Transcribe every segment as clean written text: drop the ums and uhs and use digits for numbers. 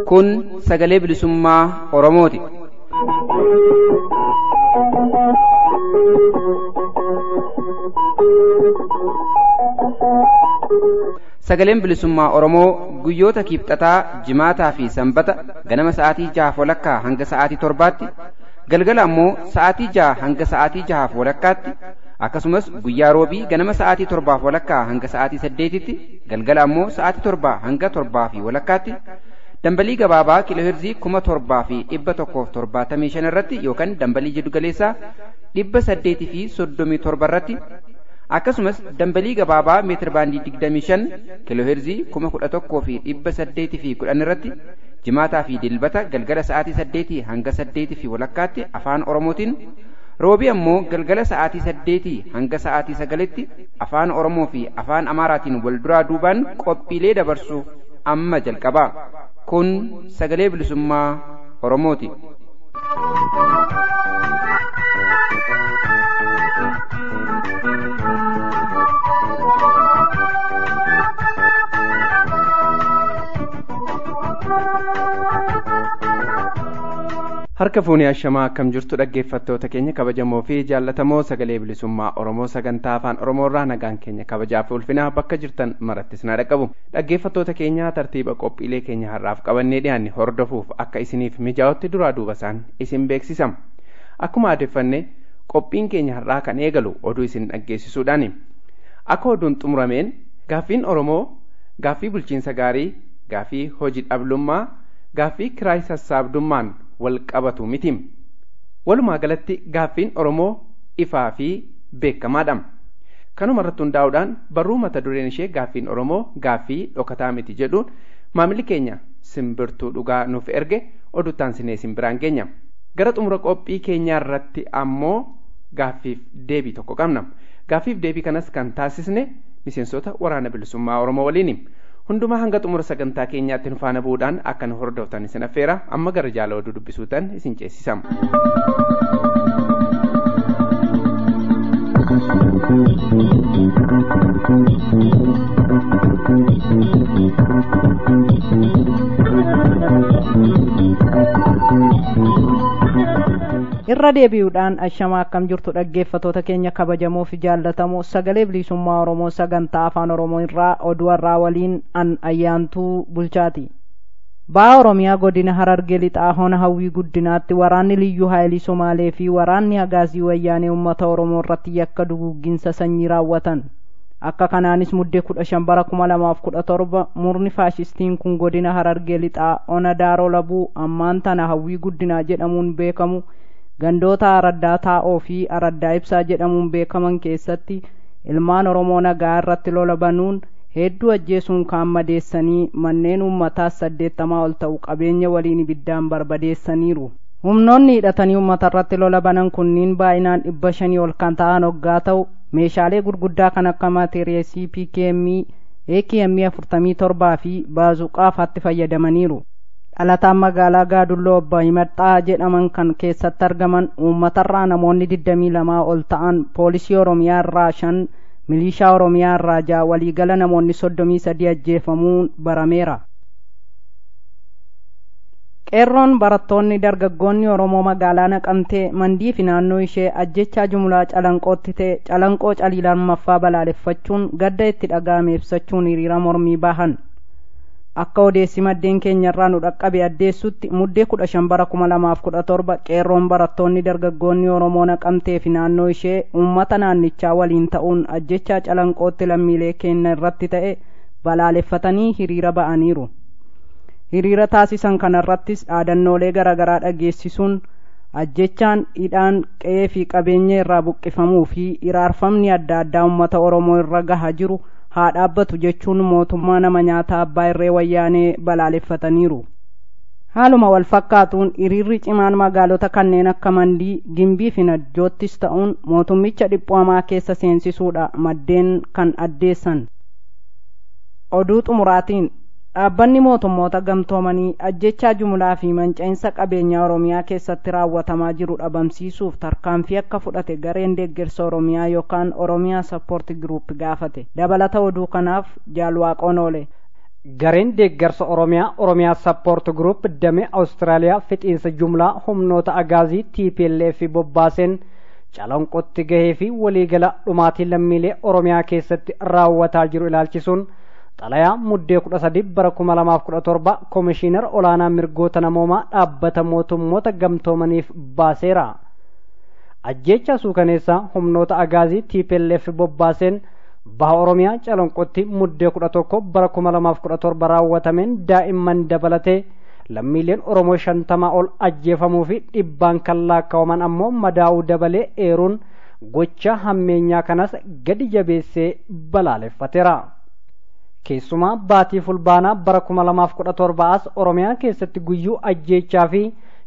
Kun sagalee bilisummaa Oromooti. Sagaleen bilisummaa Oromoo guyyoota kiibxataa, jimaataa fi sanbata ganama sa'aatii 6:30 hanga sa'aatii 7tti, galgala ammoo sa'aatii 6 hanga sa'aatii 6:30tti, akkasumas guyyaa roobii ganama sa'aatii 7:30 hanga sa'aatii 8tti, galgala ammoo sa'aatii 7 hanga 7:30tti dambalii gabaabaa kiilooheerzii 7175 irratti yookaan dambalii jiddugaleessaa 837 irratti, akkasumas dambalii gabaabaa meetir baandii 25 kiilooheerzii 11,810 irratti jimaataa fi dilbata galgala sa'aatii 8 hanga 8:30tti afaan Oromootiin, roobii ammoo galgala sa'aatii 8 hanga sa'aatii 9tti afaan Oromoo fi afaan Amaaraatiin wal duraa duubaan qophiilee dabarsu amma jalqaba. Kun sagalee bilisummaa Oromooti. Harka fuunee ashamaa, akkam jirtu dhaggeeffattoota keenya kabajamoo fi jaallatamoo? Sagalee bilisummaa Oromoo sagantaa afaan Oromoo irraa nagaan keenya kabajaa fi ulfinaa bakka jirtan marattis na dhaqqabu. Dhaggeeffattoota keenya, tartiiba qophiilee keenya har'aaf qabannee dhiyaanne hordofuuf akka isiniif mijaa'utti duraa duuba isaan isin beeksisama. Akkuma aadeffanne, qophiin keenya har'aa kan eegalu oduu isin dhaggeessisuudhaani. Akka oduun xumurameen gaaffiin Oromoo gaaffii bulchiinsa gaarii, gaaffii hojii dhablummaa, gaaffii kiraay sassaabdummaan wal qabatu miti. Walumaa galatti gaaffiin Oromoo ifaa fi beekamaadha. Kanuma irratti hundaa'uudhaan barruu mata dureen ishee "Gaaffiin Oromoo gaaffii dhokataa miti" jedhuun maamilli keenya Simbirtuu Dhugaa nuuf erge oduttaan sinee isin biraan geenya. Gara xumura qophii keenyaa irratti ammoo gaaffiif deebii tokko qabna. Gaaffiif deebii kanas kan taasisne miseensota Waraana Bilisummaa Oromoo waliini. Hundumaa hanga xumura sagantaa keenyaatti nu faana bu'uudhaan akka nu hordoftan isin affeera. Amma gara jaala oduu dubbisuutan isin ceesisama. Irra deebi'uudhaan ashamaa, akkam jirtu dhaggeeffatoota keenya kabajamoo fi jaallatamoo? Sagalee bilisummaa Oromoo sagantaa afaan Oromoo irraa oduu har'aa waliin an Ayyaantuu Bulchaati. Ba'a Oromiyaa, godina Harargee Lixaa, hona Hawwii Guddinaatti waraanni Liyyuu Haayilii Somaalee fi waraanni Hagaazii Wayyaanee uummata Oromoo irratti yakka duguugginsa sanyii raawwatan. Akka kanaanis Muddee 15 bara 2017 murni faashistiin kun godina Harargee Lixaa, ona Daaroo Labuu, ammaan tana Hawwii Guddinaa jedhamuun beekamu, gandoota Araddaa Taa'oo fi Araddaa Ibsaa jedhamuun beekaman keessatti ilmaan Oromoo nagaa irratti lola banuun hedduu ajjeesuun kaan madeessanii, manneen uummataas 80 ol ta'u qabeenya waliin ibiddaan barbadeessaniiru. Humnoonni hidhatanii uummata irratti lola banan kunniin baay'inaan 500 ol kan ta'an hoggaa ta'u, meeshaalee gurguddaa kan akka maatereesii, PKM, AKM 47 fi baazuqaa faatti fayyadamaniiru. Dhalataan magaalaa Gaadulloo Obbo Himaxxaa jedhaman kan keessatti argaman uummatarraa namoonni 22 ol ta'an, poolisii Oromiyaa irraa 5, milishaa Oromiyaa irraa 6, waliigala namoonni 33 ajjeefamuun barameera. Qeerroon barattoonni dargaggoonni Oromoo magaalaa Naqamtee, Mandii fi naannoo ishee ajjechaa jumlaa Calanqootti ta'e, Calanqoo Calii lammaffaa, balaaleffachuun gadda itti dhaga'ame ibsachuun hiriira mormii bahan. Akka odeessi maddeen keenyarraa nu dhaqqabe addeessutti, Muddee 15 bara 2017 qeerroon barattoonni dargaggoonni Oromoo Naqamtee fi naannoo ishee uummata naannichaa waliin ta'uun ajjechaa Calanqootti lammiilee keenya irratti ta'e balaaleffatanii hiriira ba'aniiru. Hiriira taasisan kanarrattis dhaadannoolee garaagaraa dhageessisuun ajjechaan, hidhaan, qe'ee fi qabeenya irraa buqqifamuu fi iraarfamni adda addaa uummata Oromoo irra gaha jiru haa dhaabbatu jechuun mootummaa nama nyaata abbaa irree Wayyaanee balaaleffataniiru. Haaluma wal fakkaatuun hiriirri cimaan magaalota kanneen akka Mandii, Gimbii fi Najjoottis ta'uun mootummicha dhiphoo hamaa keessa seensisuudha maddeen kan addeessan. Oduu xumuraatiin, Dhaabbanni mootummoota gamtoomanii ajjechaa jumlaa fi manca'iinsa qabeenyaa Oromiyaa keessatti raawwatamaa jiru dhabamsiisuuf tarkaanfii akka fudhate gareen deeggarsa Oromiyaa yookaan Oromiyaa Sappoort Giruup gaafate. Dabalata oduu kanaaf Jaalwaaqoon oole. Gareen deeggarsa Oromiyaa Oromiyaa Sappoort Giruup damee Awustiraaliyaa fixiinsa jumlaa humnoota agaazii TPLF bobbaaseen calanqotti gahee fi waliigala dhumaatii lammiilee Oromiyaa keessatti raawwataa jiru ilaalchisuun xalayaa muddee 13 bara 2017 Komishiinar olaanaa mirgoota namoomaa dhaabbata mootummoota gamtoomaniif baaseera. Ajjeechaa suukaneessaa humnoota agaazii TPLF bobbaaseen baha Oromiyaa calanqotti muddee 11 bara 2017 raawwatameen daa'imman dabalatee lammiileen Oromoo 50 ol ajjeefamuu fi dhibbaan kan lakkaa'aman ammoo madaa'uu dabalee eeruun gocha hammeenyaa kanas gadi jabeessee balaaleffateera. Keessumaa baatii fulbaanaa bara 2017 as Oromiyaa keessatti guyyuu ajjeechaa fi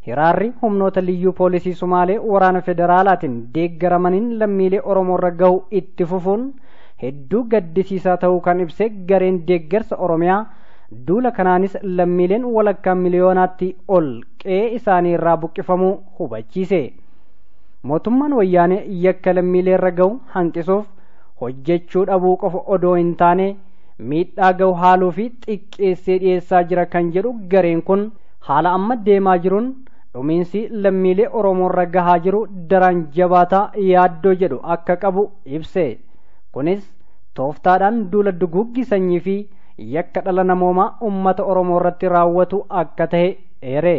hiraarri humnoota liyyuu poolisii Sumaalee waraana federaalaatiin deeggaramaniin lammiilee Oromoo irra gahu itti fufuun hedduu gaddisiisaa ta'uu kan ibse gareen deeggarsa Oromiyaa duula kanaanis lammiileen walakkaa miliyoonaatti ol qe'ee isaanii irraa buqqifamuu hubachiise. Mootummaan wayyaanee yakka lammiilee irra gahu hanqisuuf hojjechuu dhabuu qofa odoo hin taane miidhaa gahu haaluu fi xiqqeessee dhiyeessaa jira kan jedhu gareen kun haala amma deemaa jiruun dhumiinsi lammiilee Oromoo irra gahaa jiru daran jabaataa yaaddoo jedhu akka qabu ibse. Kunis tooftaadhaan duula duguuggi sanyii fi yakka dhala namoomaa uummata Oromoo irratti raawwatu akka ta'e eere.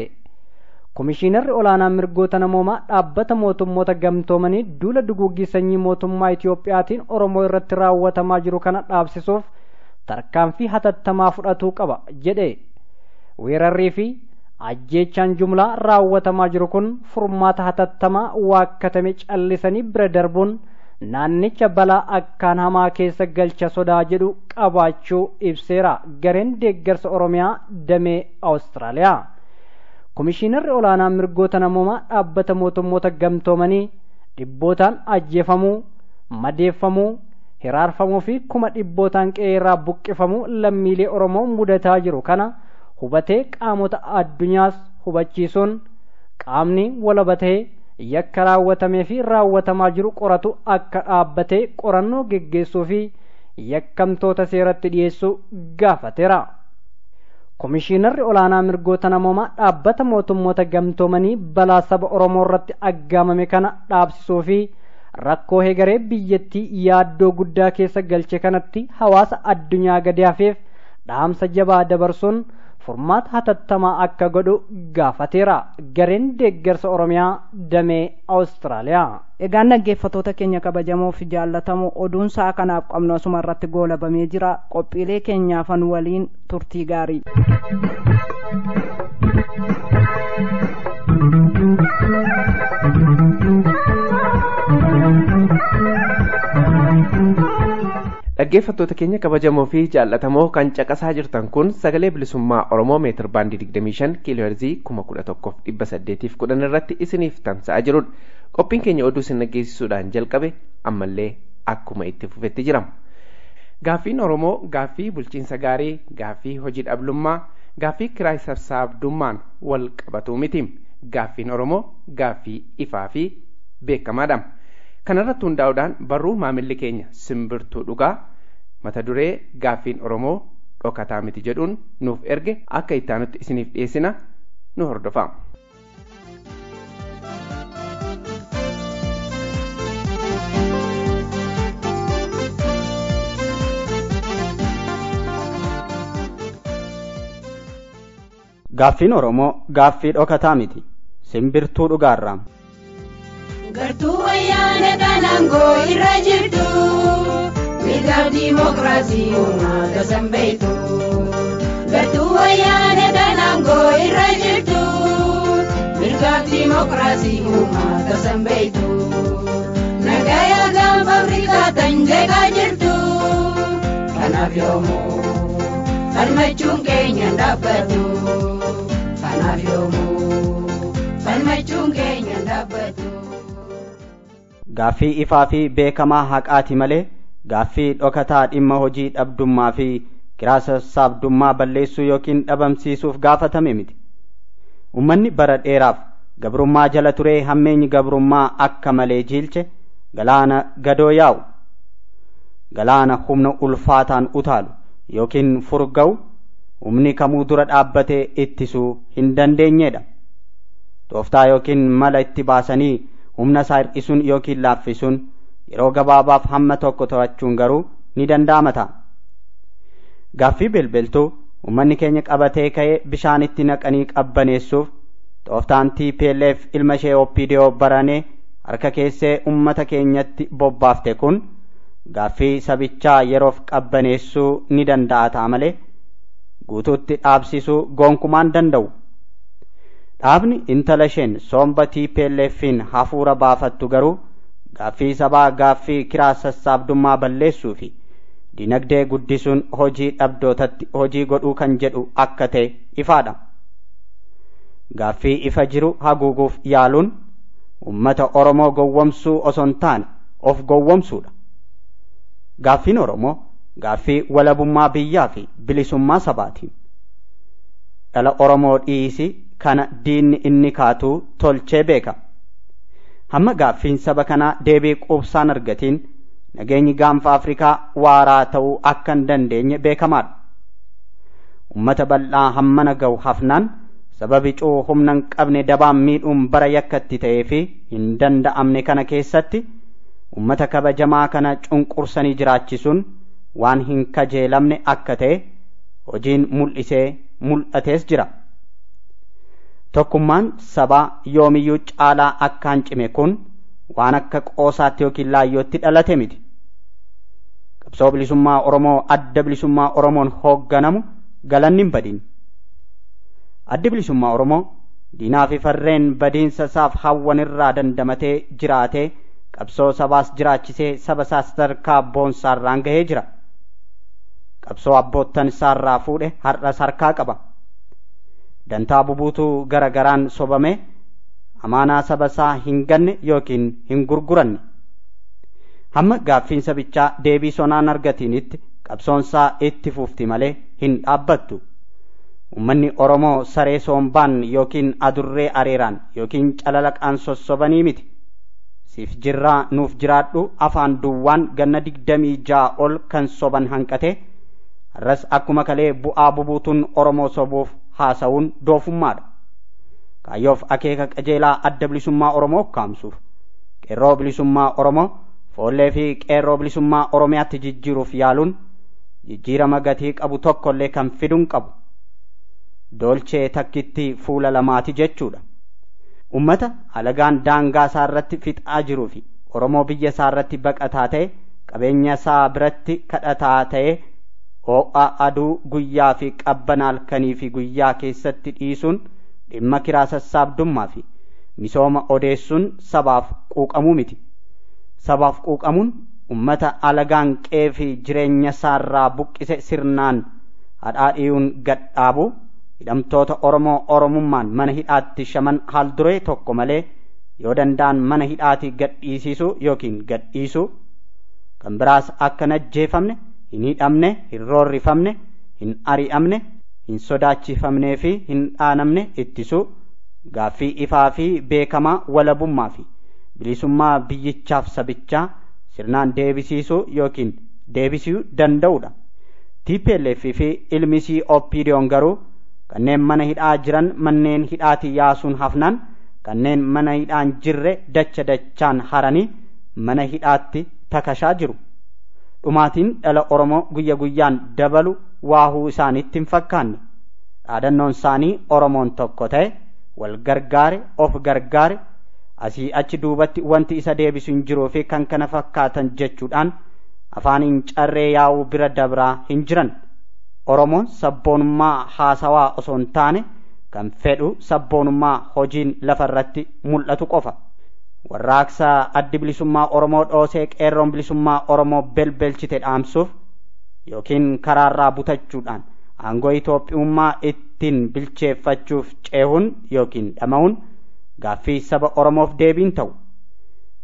Komishiinarri olaanaa mirgoota namoomaa dhaabbata mootummoota gamtoomanii duula duguuggi sanyii mootummaa Itiyoophiyaatiin Oromoo irratti raawwatamaa jiru kana dhaabsisuuf tarkaanfii hatattamaa fudhatuu qaba jedhe. Weerarrii fi ajjeechaan jumlaa raawwatamaa jiru kun furmaata hatattamaa waakkatame callisanii bira darbuun naannicha balaa akkaan hamaa keessa galcha sodaa jedhu qabaachuu ibseera gareen deeggarsa Oromiyaa damee Awustiraaliyaa. Komishiinarri olaanaa mirgoota namoomaa dhaabbata mootummoota gamtoomanii dhibbootaan ajjeefamuu, madeeffamuu, hiraarfamuu fi kuma dhibbootaan qe'ee irraa buqqifamuu lammiilee Oromoo mudataa jiru kana hubatee qaamota addunyaas hubachiisuun qaamni walabatee yakka raawwatamee fi raawwatamaa jiru qoratu akka dhaabbatee qorannoo geggeessuu fi yakkamtoota seeratti dhiyeessuu gaafateera. Komishiinarri olaanaa mirgoota namoomaa dhaabbata mootummoota gamtoomanii balaa saba Oromoo irratti aggaamame kana dhaabsisuu fi rakkoo hegaree biyyattii yaaddoo guddaa keessa galche kanatti hawaasa addunyaa gadi hafeef dhaamsa jabaa dabarsuun furmaata hatattamaa akka godhu gaafateera. Gareen deeggarsa Oromiyaa damee Awustiraaliyaa. Egaan dhaggeeffattoota keenya kabajamoo fi jaallatamoo oduun sa'a kanaaf qabnu asuma irratti goolabamee jira. Qophiilee keenyaafan waliin turtii gaarii. Dhaggeeffattoota keenya kabajamoo fi jaallatamoo kan caqasaa jirtan kun sagalee bilisummaa Oromoo meetir baandii 25 kiilooherzii 11,810 irratti isiniif tamsa'aa jirudha. Qophiin keenya oduu isin dhageessisuudhaan jalqabe ammallee akkuma itti fufetti jira. Gaaffiin Oromoo gaaffii bulchiinsa gaarii, gaaffii hojii dhablummaa, gaaffii kiraay sassaabdummaan wal qabatu miti. Gaaffiin Oromoo gaaffii ifaa fi beekamaadha. Kanarratti hundaa'uudhaan barruu maamilli keenya simbirtuu dhugaa mata duree gaaffiin Oromoo dhokataa miti jedhuun nuuf erge akka ittaanutti isiniif dhiyeessina nu hordofaa. Gaaffiin Oromoo gaaffii dhokataa miti. Simbirtuu dhugaarraa. Gartuu wayyaana kanangoo irra jirtu mirgaaf diimokiraasii uummata sanbeeytu. Gartuu wayyaana kanangoo irra jirtu mirgaaf diimokiraasii uummata sanbeeytu. Nagaya gaanfa Afrikaa tan jeeqaa jirtu kanaaf yoomuu falmachuun keenya hin dhaabbatu. Kanaaf yoomuu falmachuun keenya hin dhaabbatu. Gaaffii ifaa fi beekamaa haqaati malee gaaffii dhokataa dhimma hojii dhabdummaa fi kiraa sassaabdummaa balleessuu yookiin dhabamsiisuuf gaafatame miti. Uummanni bara dheeraaf gabrummaa jala turee hammeenyi gabrummaa akka malee jiilche galaana gadoo yaa'u, galaana humna ulfaataan utaalu yookiin furga'u humni kamuu dura dhaabbatee ittisuu hin dandeenyedha. Tooftaa yookiin mala itti baasanii humna isaa hir'isuun yookiin laaffisuun yeroo gabaabaaf hamma tokko to'achuun garuu ni danda'ama ta'a. Gaaffii belbeltuu uummanni keenya qabatee ka'ee bishaanitti naqanii qabbaneessuuf tooftaan TPLF ilma ishee OPDO baranee harka keessee uummata keenyatti bobbaafte kun gaaffii sabichaa yeroof qabbaneessuu ni danda'a ta'a malee guutuutti dhaabsisuu gonkumaan danda'u. Dhaabni intala isheen somba TPLF'n hafuura baafattu garuu gaaffii sabaa gaaffii kiraa sassaabdummaa balleessuu fi dinagdee guddisuun hojii dhabdootatti hojii godhuu kan jedhu akka ta'e ifaadha. Gaaffii ifa jiru haguuguuf yaaluun uummata Oromoo gowwomsuu osoo hin taane of gowwomsuudha. Gaaffiin Oromoo gaaffii walabummaa biyyaa fi bilisummaa sabaati. Dhala Oromoo dhiisi kana diinni inni kaatuu tolchee beeka. Hamma gaaffiin saba kanaa deebii quubsaan argatiin nageenyi gaanfa Afrikaa waaraa ta'uu akka hin dandeenye beekamaadha. Uummata bal'aa hammana ga'u hafnaan sababi cuu humna hin qabne dabaan miidhuun bara yakkatti ta'ee fi hin danda'amne kana keessatti uummata kabajamaa kana cunqursanii jiraachisuun waan hin kajeelamne akka ta'e hojiin mul'isee mul'atees jira. Tokkummaan sabaa yoomiyyuu caalaa akkaan cime kun waan akka qoosaatti yookiin laayyootti dhalate miti. Qabsoo bilisummaa Oromoo adda bilisummaa Oromoon hoogganamu galanni hin badin. Addi bilisummaa Oromoo diinaa fi farreen badiinsa isaaf hawwan irraa dandamatee jiraatee qabsoo sabaas jiraachisee saba isaas sadarkaa boonsaarraan gahee jira. Qabsoo abboottan isaarraa fuudhe har'as harkaa qaba. Dantaa bubuutuu gara garaan sobame amaanaa saba isaa hin ganne yookiin hin gurguranne. Hamma gaaffiin sabichaa deebii sonaan argatinitti qabsoonsaa itti fufti malee hin dhaabbattu. Uummanni Oromoo saree sombaan yookiin adurree areeraan yookiin calalaqaan sossobanii miti. Siif jirraa nuuf jiraadhu afaan duwwaan ganna 26 ol kan soban hanqate har'as akkuma kalee bu'aa bubuutuun Oromoo sobuuf haasa'uun doofummaadha. Kaayyoof akeeka qajeelaa adda bilisummaa Oromoo ukkaamsuuf qeerroo bilisummaa Oromoo foollee fi qeerroo bilisummaa Oromiyaatti jijjiiruuf yaaluun jijjiirama gatii qabu tokkollee kan fiduun qabu. Dolchee takkitti fuula lamaati jechuudha. Uummata alagaan daangaa isaa irratti fixaa jiruu fi Oromoo biyya isaa irratti baqataa ta'e qabeenya isaa biratti kadhataa ta'e ho'a aduu guyyaa fi qabbana halkanii fi guyyaa keessatti dhiisuun dhimma kiraa sassaabdummaa fi misooma odeessuun sabaaf quuqamuu miti. Sabaaf quuqamuun uummata alagaan qe'ee fi jireenya isaarraa buqqise sirnaan hadhaa dhiyuun gadhaabu hidhamtoota Oromoo Oromummaan mana hidhaatti shaman haal duree tokko malee yoo danda'an mana hidhaatii gadhiisisuu yookiin gadhiisuu kan biraas akka hin ajjeefamne hin hidhamne hin roorrifamne hin ari'amne hin sodaachifamnee fi hin dhaanamne ittisuu gaaffii ifaa fi beekamaa walabummaa fi bilisummaa biyyichaaf sabichaa sirnaan deebisiisuu yookiin deebisuu danda'udha. TPLF fi ilmisii OPDO'n garuu kanneen mana hidhaa jiran manneen hidhaatii yaasuun hafnaan kanneen mana hidhaan jirre dacha dachaan haranii mana hidhaatti takashaa jiru. Dhumaatiin dhala Oromoo guyya guyyaan dabalu waahuu isaaniitti hin fakkaanne. Dhaadannoon isaanii Oromoon tokko ta'e wal gargaare of gargaare asii achi duubatti wanti isa deebisu hin jiruu fi kan kana fakkaatan jechuudhaan afaaniin carree yaa'uu bira dabraa hin jiran. Oromoon sabboonummaa haasawaa osoo hin taane kan fedhu sabboonummaa hojiin lafarratti mul'atu qofa. Warraaqsa addi bilisummaa Oromoo dhoosee qeerroon bilisummaa Oromoo belbelchite dhaamsuuf yookiin karaarraa butachuudhaan aangoo Itoophiyummaa ittiin bilcheeffachuuf ceehuun yookiin dhama'uun gaaffii saba Oromoof deebiin ta'u.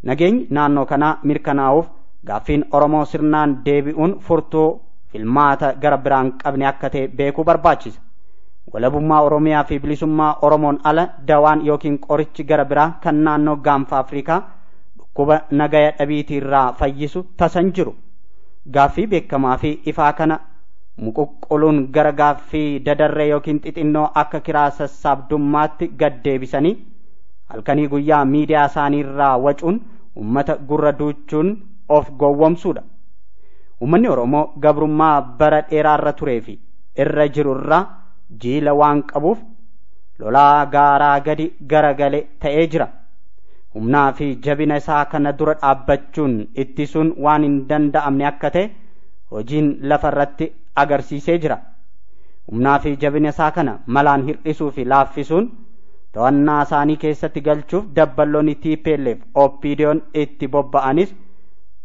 Nageenyi naannoo kanaa mirkanaa'uuf gaaffiin Oromoo sirnaan deebi'uun furtuu Filmaata gara biraan qabne akka ta'e beekuu barbaachisa. Walabummaa Oromiyaa fi bilisummaa Oromoon ala dawaan yookiin qorichi gara biraa kan naannoo gaanfa Afrikaa dhukkuba nagaya dhabiitiirraa fayyisu tasan jiru. Gaaffii beekamaa fi ifaa kana muquqquluun gara gaaffii dadarree yookiin xixinnoo akka kiraa sassaabdummaatti gad deebisanii halkanii guyyaa miidiyaa isaaniirraa wacuun uummata gurra duuchuun of gowwomsuudha. Uummanni Oromoo gabrummaa bara dheeraarra turee fi irra jirurraa jiila waan qabuuf lolaa gaaraa gadi garagale ta'ee jira. Humnaa fi jabina isaa kana dura dhaabbachuun ittisuun waan hin danda'amne akka ta'e hojiin lafa irratti agarsiisee jira. Humnaa fi jabina isaa kana malaan hir'isuu fi laaffisuun to'annaa isaanii keessatti galchuuf dabballoonni TPLF OPDO'n itti bobba'anis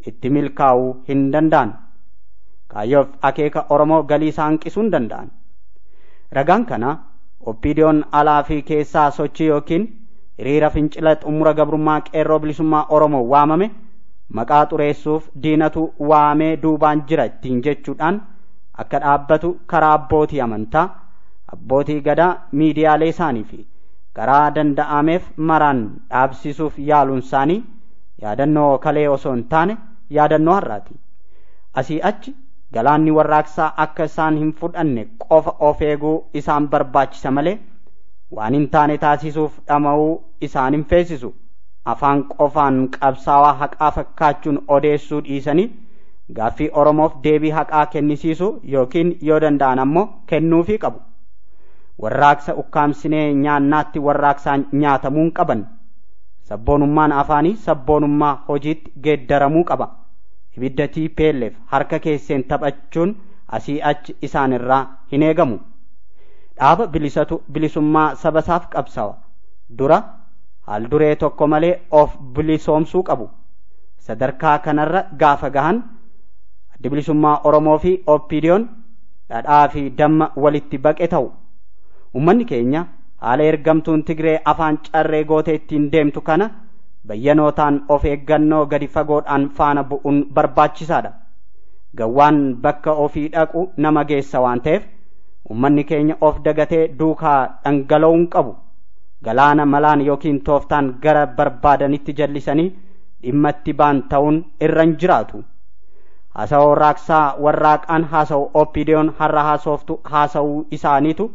itti milkaa'uu hin danda'an. Kaayyoof akeeka Oromoo galii isaa hanqisuu hin danda'an. Ragaan kana OPDO'n alaa fi keessaa sochii yookiin hiriira fincila xumura gabrummaa qeerroo bilisummaa Oromoo waamame maqaa xureessuuf diinatu waamee duubaan jira ittiin jechuudhaan akka dhaabbatu karaa abbootii amantaa, abbootii gadaa, miidiyaalee isaanii fi karaa danda'ameef maraan dhaabsisuuf yaaluun isaanii yaadannoo kalee osoo hin taane yaadannoo har'aati. Asii achi galaanni warraaqsaa akka isaan hin fudhanne qofa of eeguu isaan barbaachisa malee waan hin taane taasisuuf dhama'uu isaan hin feesisu. Afaan qofaan qabsaawaa haqaa fakkaachuun odeessuu dhiisanii gaaffii Oromoof deebii haqaa kennisiisu yookiin yoo danda'an ammoo kennuufii qabu. Warraaqsa ukkaamsinee nyaannaatti warraaqsaan nyaatamuu hin qaban. Sabboonummaan afaanii sabboonummaa hojiitti geeddaramuu qaba. Ibidda TPLF harka keesseen taphachuun asii achi isaan irraa hin eegamu. Dhaaba bilisatu bilisummaa sabasaaf qabsawa. Dura haal duree tokko malee of bilisoomsuu qabu. Sadarkaa kanarra gaafa gahan addi bilisummaa Oromoo fi OPDO'n dhadhaa fi damma walitti baqe ta'u. Uummanni keenya haala ergamtuun Tigree afaan carree gootee ittiin deemtu kana bayyanootaan of eeggannoo gadi fagoodhaan faana bu'uun barbaachisaadha. Gawwaan bakka ofii dhaqu nama geessa waan ta'eef uummanni keenya of dagatee duukaa dhangala'uu hin qabu. Galaana malaan yookiin tooftaan gara barbaadanitti jallisanii dhimma itti ba'an ta'uun irra hin jiraatu. Haasawoo raaksaa warraaqaan haasa'u OPDO'n har'a haasoftu haasa'uu isaaniitu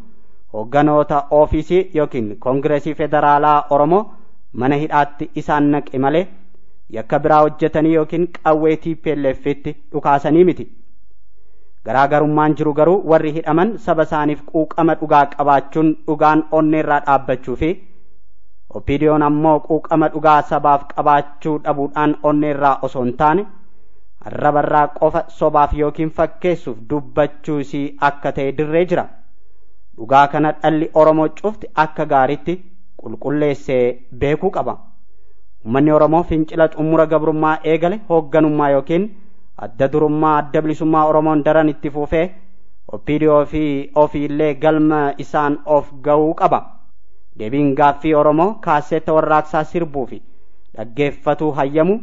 hoogganoota ofiisii yookiin koongireesii federaalaa Oromoo mana hidhaatti isaan naqe malee yakka biraa hojjetanii yookiin qawwee TPLF'tti dhukaasanii miti. Garaagarummaan jiru garuu warri hidhaman saba isaaniif quuqama dhugaa qabaachuun dhugaan onneerraa dhaabbachuu fi OPDO'n ammoo quuqama dhugaa sabaaf qabaachuu dhabuudhaan onneerraa osoo hin taane arrabarraa qofa sobaaf yookiin fakkeessuuf dubbachuu isii akka ta'e dirree jira. Dhugaa kana dhalli Oromoo cufti akka gaariitti qulqulleessee beekuu qaba. Uummanni Oromoo fincila xumura gabrummaa eegale hoogganummaa yookiin adda durummaa adda bilisummaa Oromoon daran itti fufee OPDO fi ofiillee galma isaan of ga'uu qaba. Deebiin gaaffii Oromoo kaaseetta warraaqsaa sirbuu fi dhaggeeffatuu hayyamu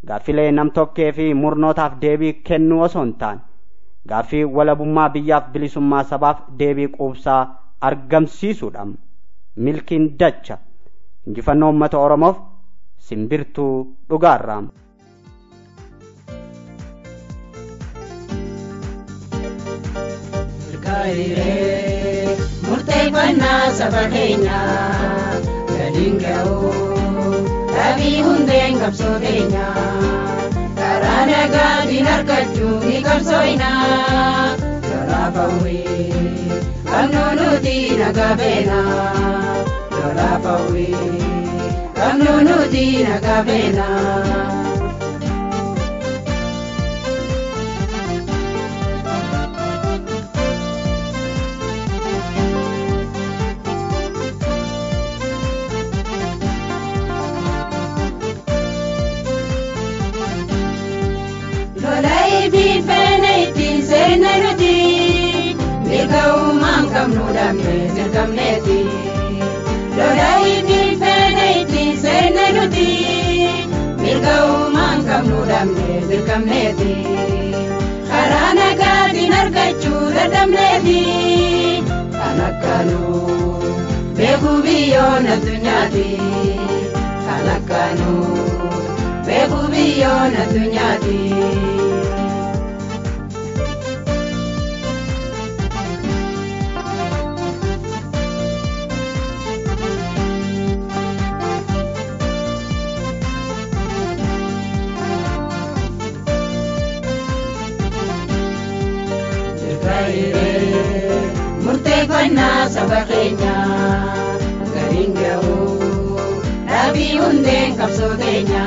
gaaffilee namtokkee fi murnootaaf deebii kennuu osoo hin taane gaaffii walabummaa biyyaaf bilisummaa sabaaf deebii quubsaa argamsiisuudha. Milkiin dacha injifannoo uummata Oromoof simbirtuu dhugaarraa. Murteeffannaa saba keenyaa galiin ga'uu dhabii hundeen qabsoo teenyaa karaa nagaatiin harkachuu ni qabsooynaa lolaa fawwee qabnu nuti nagaa feenaa lolaa fawwee qabnu nuti nagaa feenaa. Seena nuti mirga uumaan qabnu dhabne dirqamneeti. Lola itti feene itti seena nuti mirga uumaan qabnu dhabne dirqamneeti. Karaa nagaatiin argachuu dadhabneeti kan akkanuu beeku biyyoon addunyaati kan akkanuu beeku biyyoon addunyaati. Murteeffannaa saba keenya galiin ga'u dhabii hundeen qabsoo keenya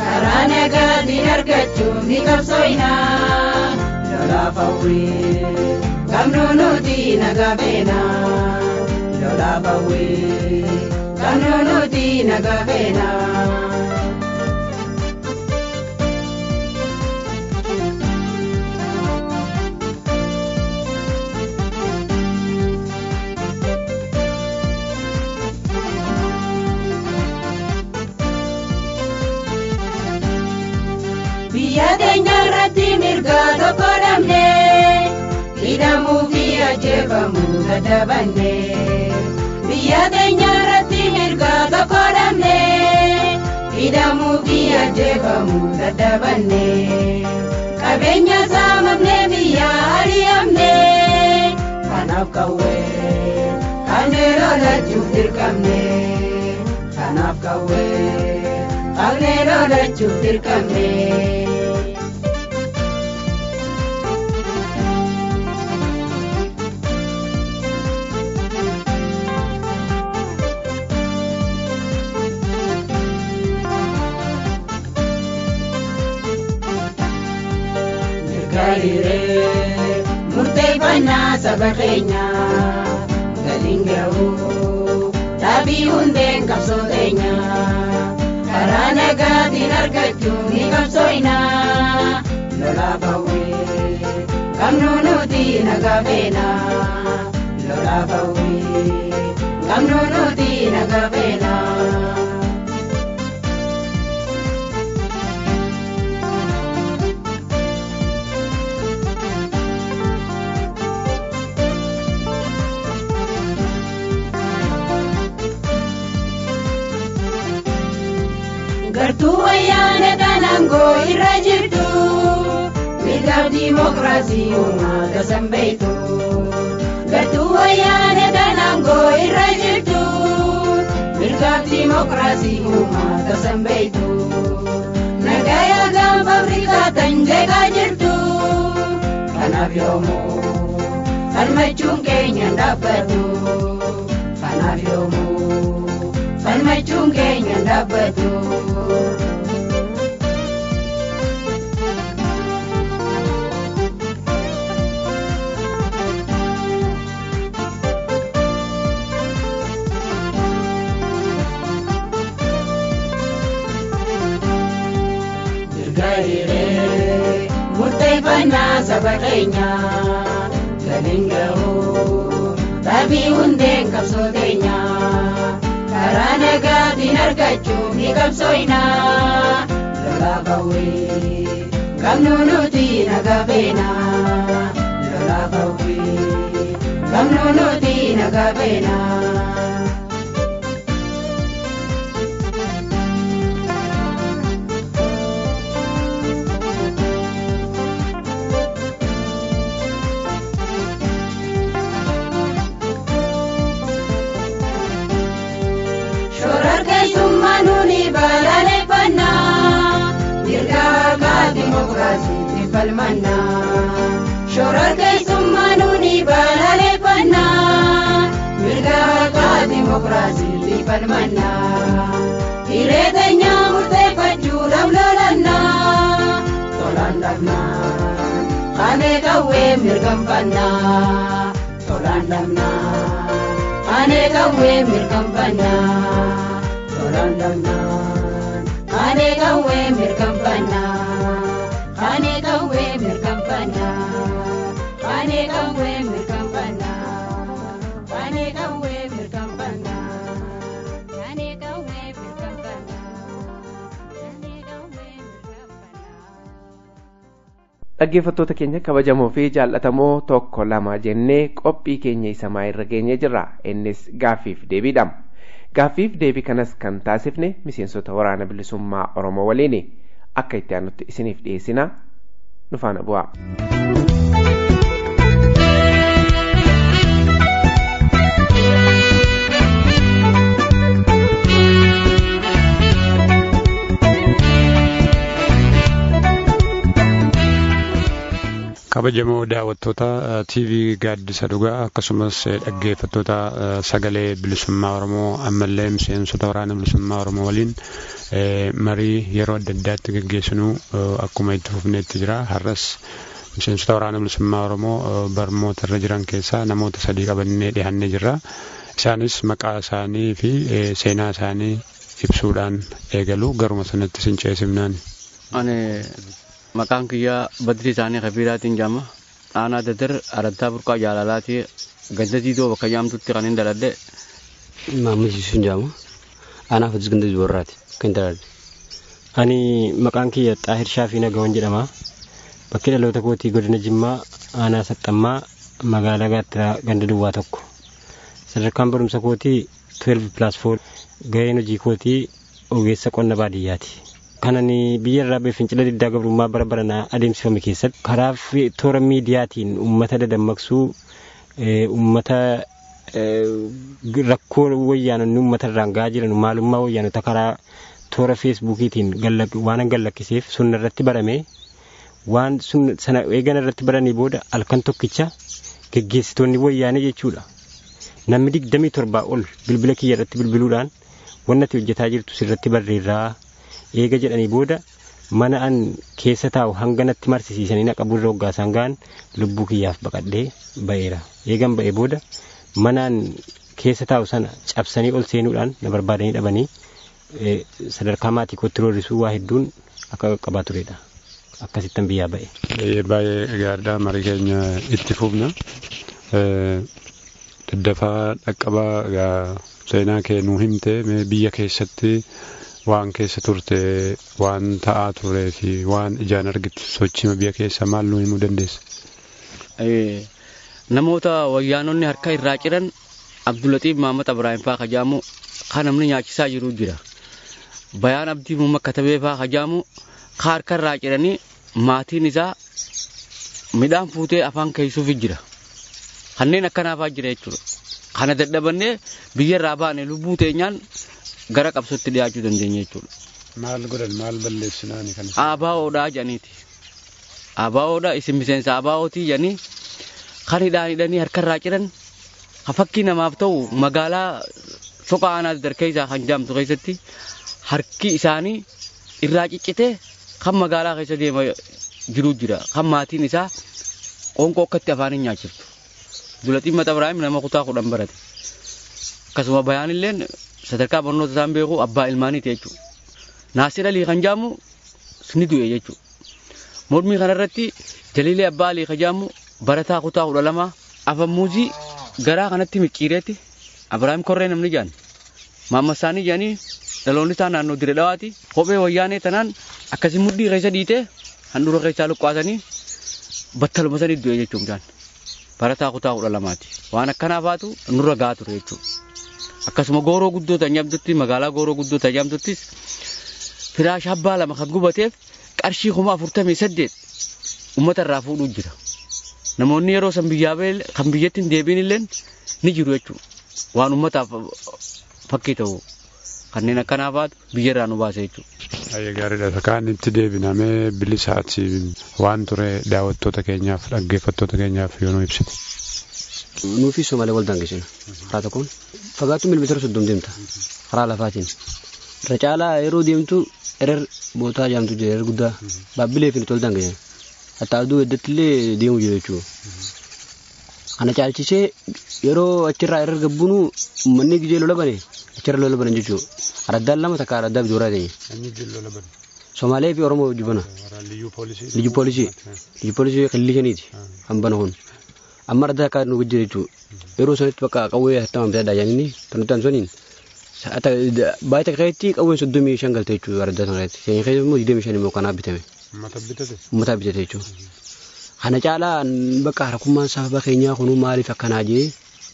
karaa nagaatiin argachuun ni qabsooyna lolaaf hawwee qabnu nuti nagaa feena lolaaf hawwee qabnu nuti nagaa feena. Biyya keenya irratti mirga tokko dhabne hidhamuu fi ajjeefamuu dadhabanne. Biyya keenya irratti mirga tokko dhabne hidhamuu fi ajjeefamuu dadhabanne. Qabeenya saamamne biyya ari'amne kanaaf qawwee qabnee lolachuuf dirqamne. Kanaaf qawwee qabnee lolachuuf dirqamne. Murteeffannaa saba keenya galiin ga'u dhabii hundeen qabsoo keenya karaa nagaatiin argachuun ni qabsooyna lolaaf hawwee qabnu nuti nagaa feena lolaaf hawwee qabnu nuti nagaa feena. Gartuu wayyaana kanangoo irra jirtu mirgaaf diimokiraasii uummata sanbeeytu. Gartuu wayyaana kanangoo irra jirtu mirgaaf diimokiraasii uummata sanbeeytu. Nagaya gaanfa Afrikaa tan jeeqaa jirtu kanaaf yoomuu falmachuun keenya hin dhaabbatu. Kanaaf yoomuu falmachuun keenya hin dhaabbatu. Murteeffannaa saba keenya galiin ga'u dhabii hundeen qabsoo keenya karaa nagaatiin argachuuf ni qabsooyna lolaaf hawwee qabnu nuti nagaa feena lolaaf hawwee qabnu nuti nagaa feena. Dimokiraasii falmannaa shororkeessummaa nuuni balaaleffannaa mirga haqaa dimokiraasii falmannaa hiree keenya murteeffachuudhaaf lolannaa tolaan dhabnaa qaanee qawwee mirkanfannaa tolaan dhabnaa qaanee qawwee mirkanfannaa tolaan dhabnaa qaanee qawwee mirkanfannaa. Ane qawwee mirkanfannaa ane qawwee mirkanfannaa ane qawwee mirkanfannaa ane qawwee mirkanfannaa. Dhaggeeffattoota keenya kabajamoo fi jaallatamoo tokko lama jennee qophii keenya isa maayirra geenyee jirra. Innis gaaffiif deebiidha. Gaaffiif deebii kanas kan taasifne miseensota waraana bilisummaa Oromoo waliin akka itti aanutti isiniif dhiyeessina. Nu faana bu'aa. Kabajamoo daawwattoota TV gaaddisa dhugaa akkasumas dhaggeeffattoota sagalee bilisummaa Oromoo ammallee miseensota waraana bilisummaa Oromoo waliin marii yeroo adda addaatti gaggeessinu akkuma itti fufneetti jira. Har'as miseensota waraana bilisummaa Oromoo barmoota irra jiran keessaa namoota sadii qabannee dhiyaannee jirra. Isaanis maqaa isaanii fi seenaa isaanii ibsuudhaan eegalu garuma sanatti sin ceesifnaan. Ani maqaan kiyyaa Badrii isaanii Kabiiraatiin jedhama. Aanaa Dadar Araddaa Burqaa Jaalalaati. Ganda Diidoo bakka jaamtutti kan hin daladhe. Maamud Yuusuf jedhama. Aanaa Fadis Ganda Dubarraati kan hin daladhe. Ani maqaan kiyya Xaahir Shaafii Nagawan jedhama. Bakki dhaloota kootii godina Jimmaa aanaa Saxxammaa magaalaa Gaattiraa ganda Duwwaa tokko. Sadarkaan barumsa kootii 12+4 gaheen hojii kootii ogeessa qonna baadiyyaati. Kan ani biyya irraa ba'e fincila diddaa gabrummaa bara baranaa adeemsifame keessatti karaa toora miidiyaatiin uummata dadammaqsuu, uummata rakkoo wayyaanonni uummata irraan gahaa jiran maalummaa wayyaanota karaa toora feesbuukiitiin waan gallakkiseef sun irratti barame waan sun sana eegan irratti baranii booda halkan tokkicha geggeessitoonni wayyaanee jechuudha. Namni 27 ol bilbila kiyya irratti bilbiluudhaan wanni ati hojjetaa jirtu sirratti barreerraa eega jedhanii booda mana an keessa taa'u hanga natti marsisiisanii na qaburra hoggaasaan ga'an lubbuu kiyyaaf baqadhee ba'eera. Eegan ba'ee booda mana an keessa taa'u sana cabsanii ol seenuudhaan na barbaadanii dhabanii sadarkaa maatii kootti roorrisuu waa hedduun akka qaqqabaa turedha. Akkasittan biyyaa ba'e. Baay'ee gaariidha. Marii keenya itti fufna. Daddafaa dhaqqabaa seenaa kee nuu himte mee biyya keessatti waan keessa turte waan ta'aa turee fi waan ijaan argitu sochii biyya keessa maal nuu himuu dandeessa? Namoota wayyaanonni harka irraa ciran Abdulatiif Maamad Ibraahim faa kajaamu kan namni nyaachisaa jiru jira. Bayaan Abdii Muhammad Katabee faa kajaamu ka harka irraa ciranii maatiin isaa midhaan fuutee afaan keessuuf jira. Kanneen akkanaa faa jira jechuudha. Kana dadhabannee biyya irraa baane lubbuu teenyaan gara qabsootti dhiyaachuu dandeenya jechuudha. Maal godhan maal balleessinaani kan? ABOdhaa jedhaniiti. ABOdha isin miseensa ABOtii jedhanii kan hidhaan hidhanii harkarraa ciran ka fakkii namaaf ta'u magaalaa soqa aanaa darkeessaa kan jaamtu keessatti harki isaanii irraa ciccitee kan magaalaa keessa deema jiru jira. Kan maatiin isaa qoonqoo akkatti afaan hin nyaachiftu. Dulatiin Mata Ibraahim nama kutaa 10 barate. Akkasuma bayaan illeen sadarkaa barnoota isaan beeku abbaa ilmaaniiti jechuudha. Naasir Alii kan jaamu ni du'e jechuudha. Mormii kanarratti Jaliilee Abbaa Alii kan jaamu barataa kutaa 12 afamuuzii garaa kanatti micciireetti Abiraahim Korree namni jaan. Maamma isaanii jaanii dhaloonni isaa naannoo dire dhawaati. Kophee wayyaanee tanaan akkasii mudhii keessa dhiitee handhuura keessaa luqqaasanii battaluma sanii du'e jechuun jaan. Barataa kutaa 12ti. Waan akkanaa faatu nurra gahaa ture jechuudha. Akkasuma gooroo guddoo tajaajiltutti magaalaa gooroo guddoo tajaajiltuttis firaash abbaa lama kan gubateef qarshii 48,000 uummata irraa fuudhuu jira. Namoonni yeroo san biyyaa kan biyyatti hin deebiin illee ni jiru jechuudha. Waan uummataaf fakkii ta'u kanneen akkanaa faatu biyya irraa nu baase jechuudha. Baay'ee gaariidha. Kaan itti deebinamee bilisaati waan ture daawwattoota keenyaaf dhaggeeffattoota keenyaaf yoo nu ibsite. Nuufi Somaalee wal daangesina. Karaa tokkoon fagaattu milimeetira 30 deemta. Karaa lafaatiin. Irra caalaa yeroo deemtu erer bootaa jaamtu jira erer guddaa baabbilee fi nuti wal daangesina. Hatta aduu iddatti illee deemu jira jechuudha. Kana caalchisee yeroo achirraa erer gabbuunu uummanni gijee lola bane achirra lola banan jechuudha. Araddaan lama takka araddaa bijooraa ta'e. Somaalee fi Oromoo jibbana. Liyyuu poolisii. Liyyuu poolisii. Liyyuu poolisii qillii shaniiti kan bana kun. Amma araddaa akka nu jira jechuudha. Yeroo sanitti bakka qawwee hattamaan bitadhaa jedhanii tanutti saniin baay'ee takka keessatti qawween 35 galte jechuudha araddaa sana irratti. Keenya keessa immoo 25 immoo kanaaf bitame. Uummata bitate? Uummata bitate jechuudha. Kana caalaa bakka harkummaan saba keenyaa kunuu maaliif akkanaa jee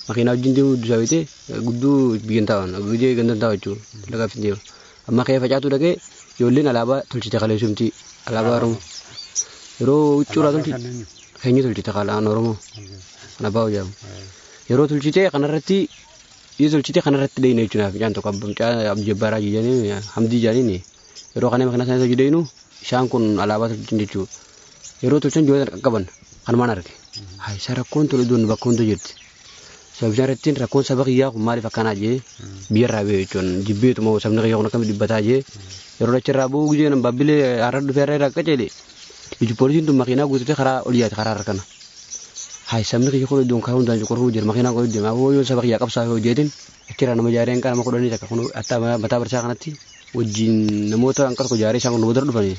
makiinaa wajjin deemu dubbisa gudduu biyyan taa'an gujee gandan taa'u jechuudha lagaaf deema. Amma ka'ee facaatu dhaqee ijoolleen alaabaa tolchite kaleessumti alaabaa Oromoo. Yeroo huccuurraa tolchite keenya tolchite kalaan Oromoo kan abbaa hojjaamu. Yeroo tolchite kanarratti yoo tolchite kanarratti deeyne jechuudha mucaan tokko mucaa Abdijabbaaraa jedhanii Hamdii jedhanii yeroo kana makiinaa isaanii hojii deeynu isaan kun alaabaa tolchan jechuudha. Yeroo tolchan ijoollee qaqqaban kanumaan arge. Isa rakkoon tole iddoon bakka hunda jirti. Sababni irratti rakkoon saba kiyyaa kun maaliif akkanaa jee biyyarraa ba'e jechuun jibbeetuma sabni kiyyaa kun akkamitti dhibbataa jee yeroo achirraa bu'uu gijeen baabbilee har'a dhufee har'a irraa qaceele iji poolisiin tun makiinaa guutatee karaa ol yaate karaa har'a kana. Hayi sabni kiyya kun iddoon karaa hundaan cuqurfuu jira makiinaa kun deema aboo yoon saba kiyyaa qabsaa yoo jeetin achirraa nama jaareen qaama kudhanii takka kun mataa barsaa kanatti wajjin namoota hanqa tokko jaaree isaan kun booda dhufanii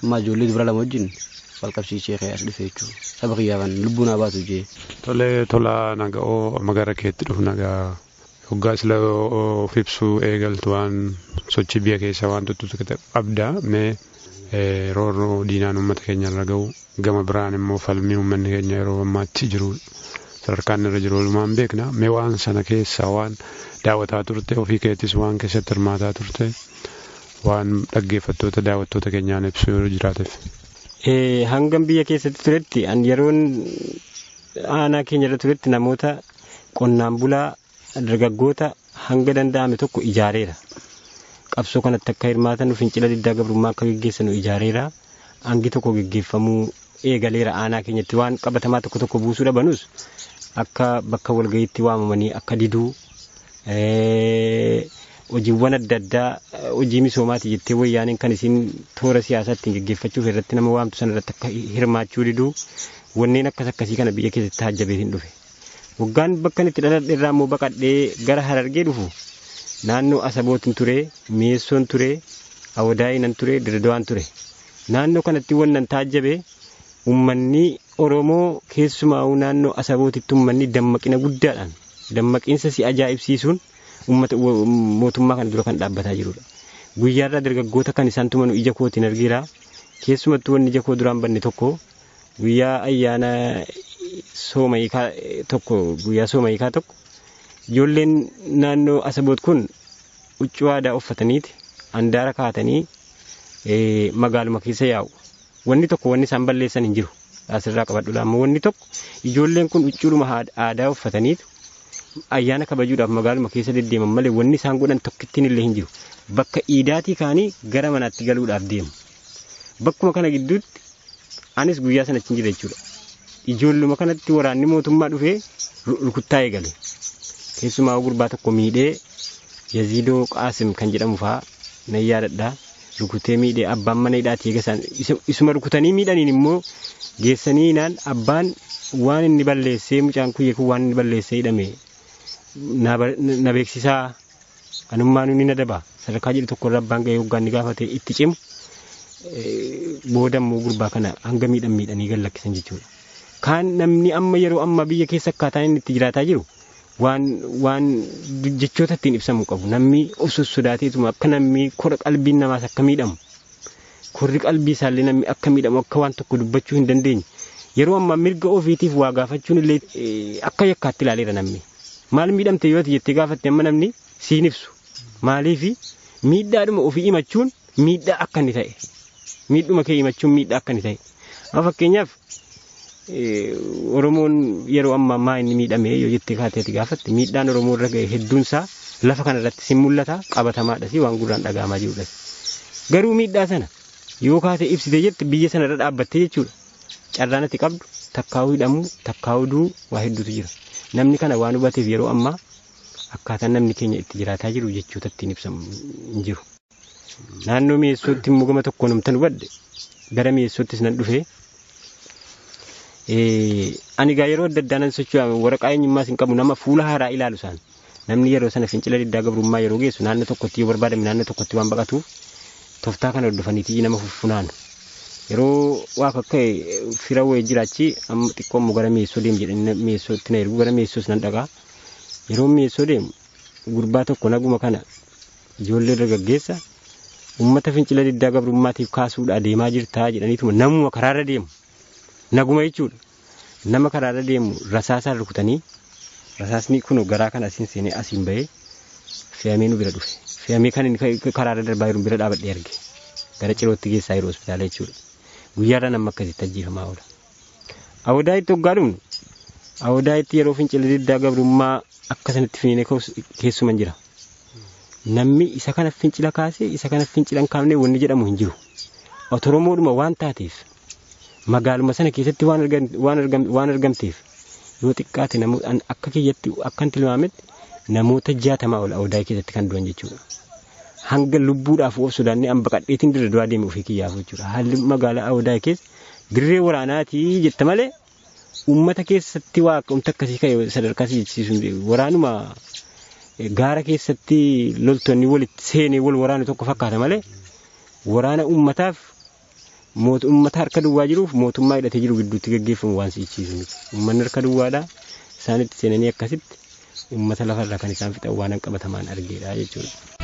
amma ijoollee dubara lama wajjin wal qabsiisee ka'ee as dhufe jechuudha. Saba kiyyaafan lubbuu naa baatu jee. Tolee tolaa naga'oo amma gara keetti dhufu nagaa hoggaa sila of ibsuu eegaltu waan sochii biyya keessaa waan tuttutu qabda mee roorroo diinaan uummata keenya irra ga'u gama biraan immoo falmii uummanni keenya yeroo ammaatti jiru sadarkaan irra jiru walumaan beekna mee waan sana keessaa waan daawwataa turte ofii keettis waan keessatti hirmaataa turte waan dhaggeeffattoota daawwattoota keenyaan ibsu yeroo jiraateef. Hangam biyya keessatti turetti an yeroon aanaa keenya irra turetti namoota qonnaan bulaa dargaggoota hanga danda'ame tokko ijaareera. Qabsoo kanatti akka hirmaatan fincila diddaa gabrummaa akka geggeessanu ijaareera. Hangi tokko geggeeffamuu eegaleera aanaa keenyatti waan qabatamaa tokko tokko buusuu dhabanus akka bakka walga'iitti waamamanii akka diduu hojiiwwan adda addaa hojii misoomaati jettee wayyaaniin kan isin toora siyaasaa ittiin geggeeffachuuf irratti nama waamtu sana irratti akka hirmaachuu diduu wanneen akkas akkasii kana biyya keessatti taajjabeetiin dhufe. Waggaan bakka itti dhaladhe irraa immoo baqadhee gara Harargee dhufu naannoo Asabootin ture, Mi'eessoon ture, Awwadaayinan ture, Dirredawaan ture. Naannoo kanatti wannan taajjabe uummanni Oromoo keessumaa naannoo Asabootitti uummanni dammaqina guddaadhaan dammaqiinsa si ajaa'ibsiisuun uummata mootummaa kana dura kan dhaabbataa jirudha. Guyyaarraa dargaggoota kan isaan tumanu ija kootiin argeera. Keessumattuu wanni ija koo duraan banne tokko guyyaa ayyaana sooma hiikaa tokko guyyaa sooma hiikaa tokko ijoolleen naannoo Asaboot kun huccuu aadaa uffataniiti handaara kaatanii magaaluma keessa yaa'u. Wanni tokko wanni isaan balleessan hin jiru. Asirraa qabadhu amma wanni tokko ijoolleen kun huccuudhuma aadaa uffataniitu ayyaana kabajuudhaaf magaaluma keessa deddeeman malee wanni isaan godhan tokkittiin illee hin jiru. Bakka iidaatii kaanii gara manaatti galuudhaaf deemu. Bakkuma kana gidduutti anis guyyaa sana achi hin jira jechuudha. Ijoolluma kanatti waraanni mootummaa dhufee rukuttaa eegale. Keessumaa gurbaa tokko miidhee Yaziidoo Qaasim kan jedhamu fa'aa nan yaadadha. Rukutee miidhee abbaan mana hidhaati eega isaan isuma rukutanii miidhaniin immoo geessanii naan abbaan waan inni balleessee mucaan kuyyee kun waan inni balleessee hidhame na beeksisaa anummaan inni na daba sadarkaa jedhu tokko irra abbaan ga'ee hoggaan ni gaafate itti cimu booda immoo gurbaa kana hanga miidhan miidhanii gad lakkisan jechuudha. Kaan namni amma yeroo amma biyya keessa akkaataan inni itti jiraataa jiru waan waan jechoota ittiin ibsamu qabu namni of sossodaateetuma akka namni kora qalbiin namaas akka miidhamu korri qalbii isaallee namni akka miidhamu akka waan tokko dubbachuu hin dandeenye yeroo ammaa mirga ofiitiif waa gaafachuun illee akka yakkaatti ilaaleera namni. Maal miidhamte yoo ati jettee gaafatte amma namni siin ibsu maaliifi miidhaadhuma ofii himachuun miidhaa akka inni ta'e miidhuma kee himachuun miidhaa akka inni ta'e amma fakkeenyaaf Oromoon yeroo ammaa maa inni miidhame yoo jettee kaatee ati gaafatte miidhaan Oromoo irra ga'e hedduunsaa lafa kana irratti sin mul'ata qabatamaadhas waan gurraan dhaga'amaa jirudhas. Garuu miidhaa sana yoo kaatee ibsite jette biyya sana irra dhaabbattee jechuudha. Carraan ati qabdu takkaa'uu hidhamuu takkaa'uu du'uu waa hedduutu jira. Namni kana waan hubateef yeroo ammaa akkaataan namni keenya itti jiraataa jiru jechoota ittiin ibsamu hin jiru. Naannoo Mi'eessootti immoo gama tokkoon humtan hubadhe gara Mi'eessoottis nan dhufee ani gaa yeroo adda addaa nan socho'a waraqaa eenyummaas hin qabu nama fuula haaraa ilaalu isaan namni yeroo sana fincila diddaa gabrummaa yeroo geessu naannoo tokkotti yoo barbaadame naannoo tokkotti waan baqatuuf tooftaa kana hordofaniitii nama fuffunaanu. Yeroo waa akka fira wayii jiraachi amma xiqqoo immoo gara Mi'eessoo deemu jedhanii Mi'eessootti na ergu gara Mi'eessoos nan dhaqaa. Yeroo Mi'eessoo deemu gurbaa tokko naguma kana ijoollee dargaggeessa uummata fincila diddaa gabrummaatiif kaasuudha deemaa jirtaa jedhaniituma namuma karaarra deemu. Naguma jechuudha. Nama karaarra deemu rasaasaan rukutanii rasaasni kun garaa kana asiin seenee asiin bahee fe'amee nu bira dhufe. Fe'amee kan inni karaarra darbaa jiru bira dhaabadhee arge. Gara cirootti geessaa jiru hospitaala jechuudha. Guyyaarraa nama akkasitti ajjeefamaa oola. Awwadaayitti hoggaa dhumnu awwadaayitti yeroo fincila diddaa gabrummaa akka sanatti finiinee keessuman jira. Namni isa kana fincila kaasee isa kana fincila hin kaafne wanni jedhamu hin jiru. Oromoodhuma waan taateef magaaluma sana keessatti waan argamteef yoo xiqqaate namoota akka kiyyatti akkan tilmaametti namoota 60 ol awwadaa keessatti kan du'an jechuudha. Hanga lubbuudhaaf of sodaannee an baqadheetiin dirree du'aa deeme ofii kiyyaaf jechuudha. Haalli magaalaa awwadaa keessa dirree waraanaatii jette malee uummata keessatti waa wanta akkasii ka'e sadarkaa si jechisiisu waraanuma gaara keessatti loltoonni walitti seenee wal waraanu tokko fakkaata malee waraana uummataaf uummata harka duwwaa jiruuf mootummaa hidhatee jiru gidduutti gaggeeffamu waan si'achiisu miti. Uummanni harka duwwaadha. Isaan itti seenanii akkasitti uummata lafarraa kan isaan fixan waan qabatamaan argeedha jechuudha.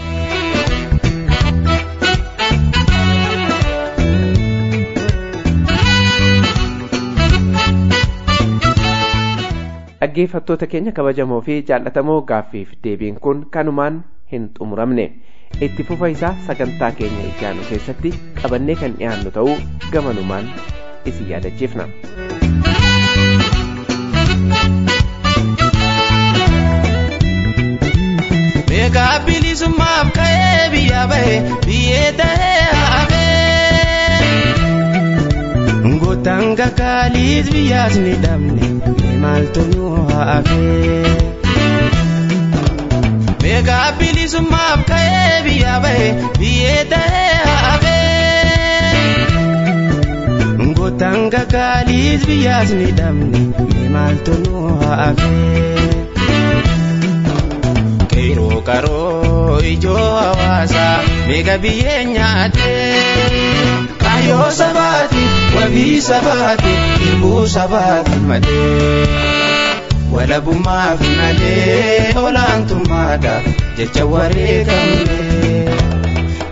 Dhaggeeffattoota keenya kabajamoo fi jaallatamoo gaaffiif deebiin kun kanumaan hin xumuramne. Itti fufa isaa sagantaa keenya itti aanu keessatti qabannee kan dhiyaannu ta'uu gamanumaan isin yaadachiifna. Meeqa bilisummaaf ka'ee biyya bahe biyyee ta'ee hafee. Gootaan kakkaaliis biyyaas ni dhabne mee maaltu nu hafee. Meeqa bilisummaaf ka'ee biyya bahe biyyee ta'ee hafee. Gootaan kakkaaliis biyyaas ni dhabne mee maaltu nu hafee. Qeerroo qaroo ijoo hawaasaa meeqa biyyee nyaatee. Kaayyoo sabaati wabii sabaati hirbuu sabaati malee. Walabummaaf malee olaantummaadha jecha wareegamne.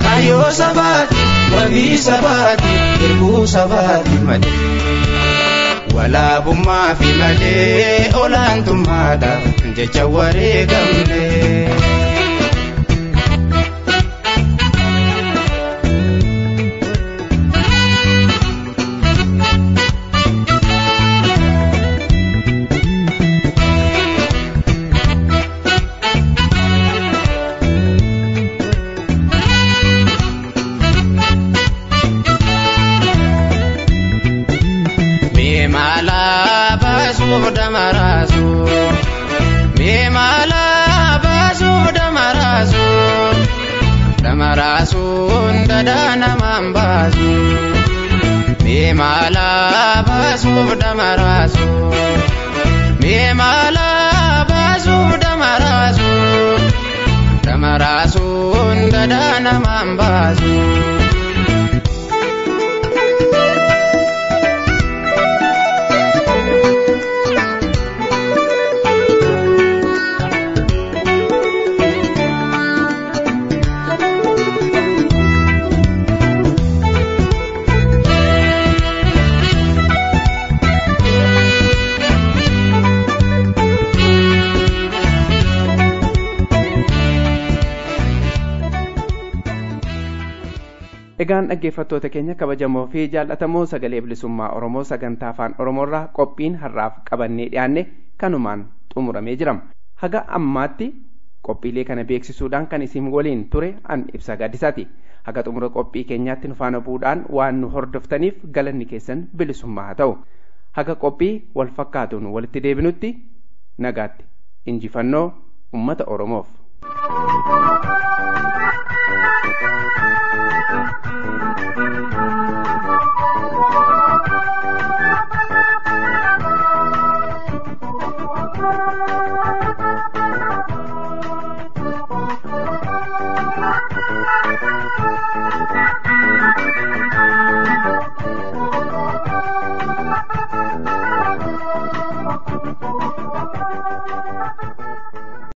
Kaayyoo sabaati wabii sabaati hirbuu sabaati malee. Walabummaaf malee olaantummaadha jecha wareegamne. Egaan dhaggeeffattoota keenya kabajamoo fi jaallatamoo sagalee bilisummaa Oromoo sagantaa afaan Oromoorraa qophiin har'aaf qabannee dhiyaanne kanumaan xumuramee jira. Haga ammaatti qophiilee kana beeksisuudhaan kan isin waliin ture an ibsa gaaddisaati. Haga xumura qophii keenyaatti nu faana bu'uudhaan waan nu hordoftaniif galanni keessan bilisummaa haa ta'u. Haga qophii wal fakkaatuun walitti deebinutti nagaatti injifannoo uummata Oromoof.